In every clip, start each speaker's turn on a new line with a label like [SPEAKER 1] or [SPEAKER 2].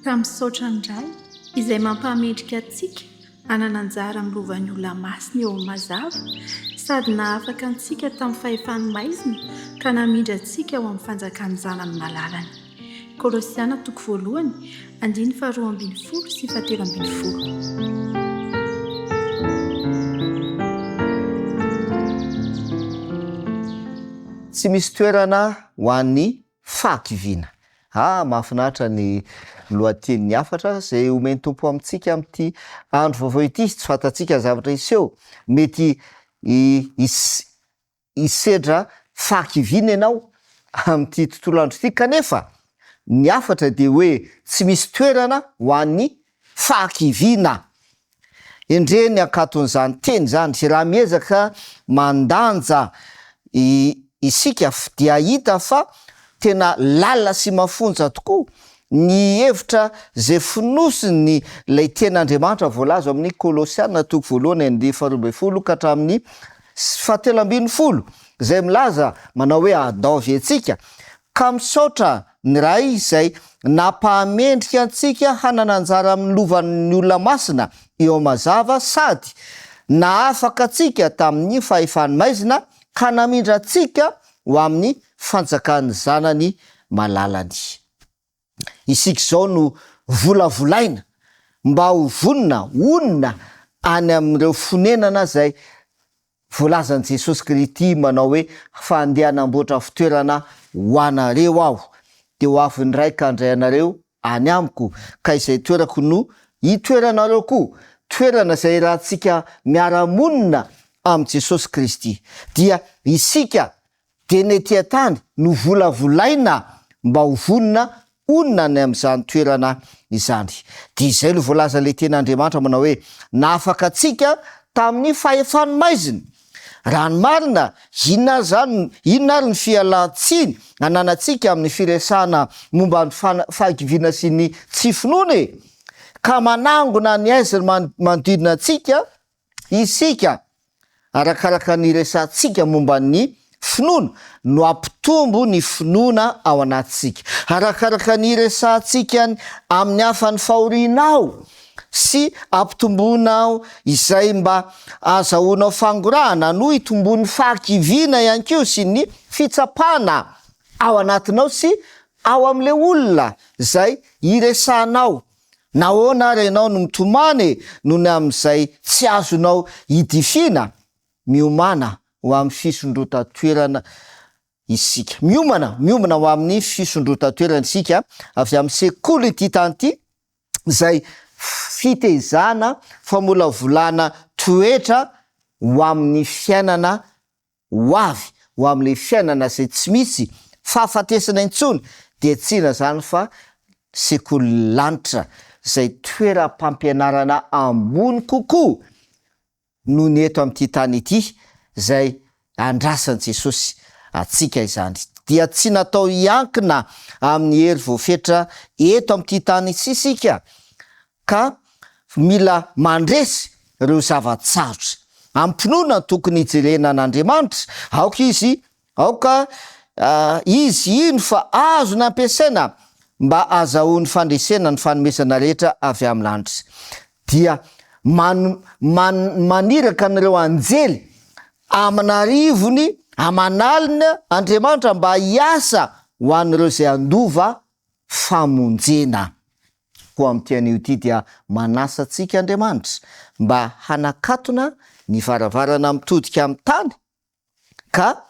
[SPEAKER 1] Ka misaotra ny Ray izay mampahamendrika antsika hanana anjara amin'ny lovan'ny olona masina eo amin'ny mazava sady nahafaka antsika tamin'ny fahefan'ny maizina ka namindra antsika ho amin'ny fanjakan'ny Zanany malalany. Kolosiana toko voalohany, andininy faharoa ambin'ny folo sy fahatelo ambin'ny folo.
[SPEAKER 2] Tsy misy toerana ho an'ny fahakiviana. Ah, mahafinaritra ny lohatenin'ny hafatra izay omen'ny Tompo amintsika amin'ity andro vaovao ity. Tsy fantatsika ny zavatra hiseho. Mety hisedra fahakiviana ianao amin'ity tontolo andro ity, kanefa ny hafatra dia hoe tsy misy toerana ho an'ny fahakiviana. Endrey ny hankaton'izany teny izany! Raha miezaka mandanja isika dia hahita fa tena lalina sy mafonja tokoa ny hevitra izay fonosin'ny ilay Tenin'Andriamanitra voalaza ao amin'ny Kolosiana toko voalohany andininy faharoa ambin'ny folo ka hatramin'ny fahatelo ambin'ny folo izay milaza manao hoe andaovy antsika ka misaotra ny Ray izay nampahamendrika antsika hanana anjara amin'ny lovan'ny olona masina eo mazava sady nahafaka antsika tamin'ny fahefan'ny maizina ka namindra antsika ho amin'ny fanjakan'ny Zanany malalany. Isika izao no volavolaina mba ho vonona honina any amin'ireo fonenana izay Voalazan'i Jesosy Krity manao hoe, Fa handeha hanamboatra fitoerana ho anareo Aho, dia ho avy ny Ray ka handray anareo any Amiko, ka izay toerako no hitoeranareo koa, toerana izay iarahantsika miara-monina amin'i Jesosy Kristy. Dia isika dia ny ety an-tany no volavolaina mba ho vonona honina any amin'izany toerana izany. Dia izay no voalazan'ilay Tenin'Andriamanitra manao hoe, Nahafaka antsika tamin'ny fahefan'ny maizina. Raha ny marina, inona ary izany, inona ary ny fialan-tsiny ananantsika amin'ny firesahana momba ny fahakiviana sy ny tsy finoana e? Ka manangona ny haizina manodidina antsika Isika, arakaraka ny resahantsika momba ny finoana no hampitombo ny finoana ao anatintsika. Arakaraka ny iresahantsika amin'ny hafa ny fahorianao sy ampitomboanao izay mba ahazahoanao fangorahana no hitomboan'ny fahakiviana ihany koa sy ny fitsapana ao anatinao sy ao amin'ilay olona izay iresahanao. Nahoana ary ianao no mitomany e noho ny amin'izay tsy azonao idifiana? Miomàna ho amin'ny fisondrotan-toerana isika. Miomana, miomana ho amin'ny fisondrotan-toerana isika avy amin'ny sekoly ity tany ity, izay fitezana, famolavolana toetra ho amin'ny fiainana ho avy ho amin'ilay fiainana izay tsy misy fahafatesana intsony dia tsy inona izany fa sekolin'ny lanitra izay toeram-pampianarana ambony kokoa noho ny eto amin'ity tany ity izay andrasan'i Jesosy antsika izany dia tsy natao hiankina amin'ny hery voafetra eto amin'ity tany ity isika ka mila mandresy ireo zava-tsarotra. Amim-pinoana no tokony hijerena an'Andriamanitra. Aoka izy, aoka izy hino fa azony ampiasaina mba hahazahoany fandresena ny fanomezana rehetra avy amin'ny lanitra. Dia man, man, maniraka an'ireo anjely aman'arivony aman'aliny Andriamanitra mba hiasa ho an'ireo izay handova famonjena. Koa amin'ity anio ity dia manasa antsika Andriamanitra mba hanakatona ny varavarana mitodika amin'ny tany ka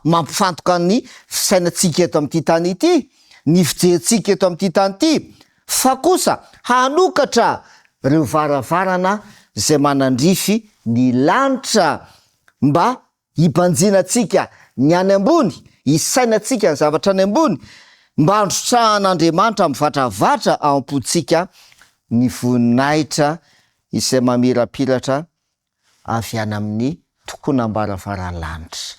[SPEAKER 2] mampifantoka ny fisainantsika eto amin'ity tany ity, ny fijerintsika eto amin'ity tany ity, fa kosa hanokatra ireo varavarana izay manandrify ny lanitra mba Hibanjinantsika ny any ambony, hisainantsika ny zavatra any ambony, mba handrotsahan'Andriamanitra mivatravatra ao am-pontsika ny voninahitra izay mamirapiratra avy any amin'ny tokonam-baravaran'ny lanitra.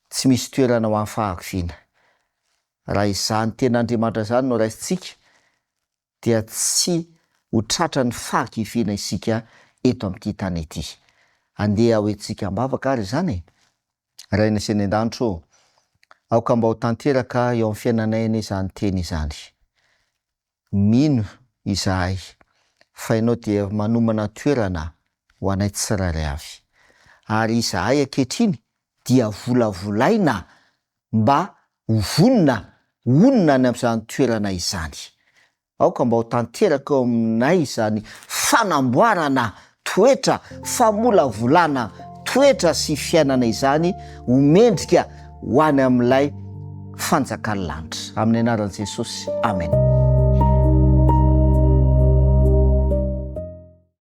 [SPEAKER 2] Tsy misy toerana ho an'ny fahakiviana. Raha izany tenin'Andriamanitra izany no raisintsika, dia tsy ho tratran'ny fahakiviana isika eto amin'ity tany ity. Andeha hoentintsika am-bavaka ary izany e! Rainay sy any an-danitra ô, aoka mba ho tanteraka eo amin'ny fiainanay anie izany teny izany. Mino izahay fa Ianao dia manomana toerana ho anay tsirairay avy. Ary izahay ankehitriny dia volavolaina mba ho vonona honina any amin'izany toerana izany. Aoka mba ho tanteraka eo aminay izany fanamboarana toetra, famolavolana toetra sy fiainana izany ho mendrika ho any amin'ilay fanjakan'ny lanitra. Amin'ny anaran'i Jesosy, amena.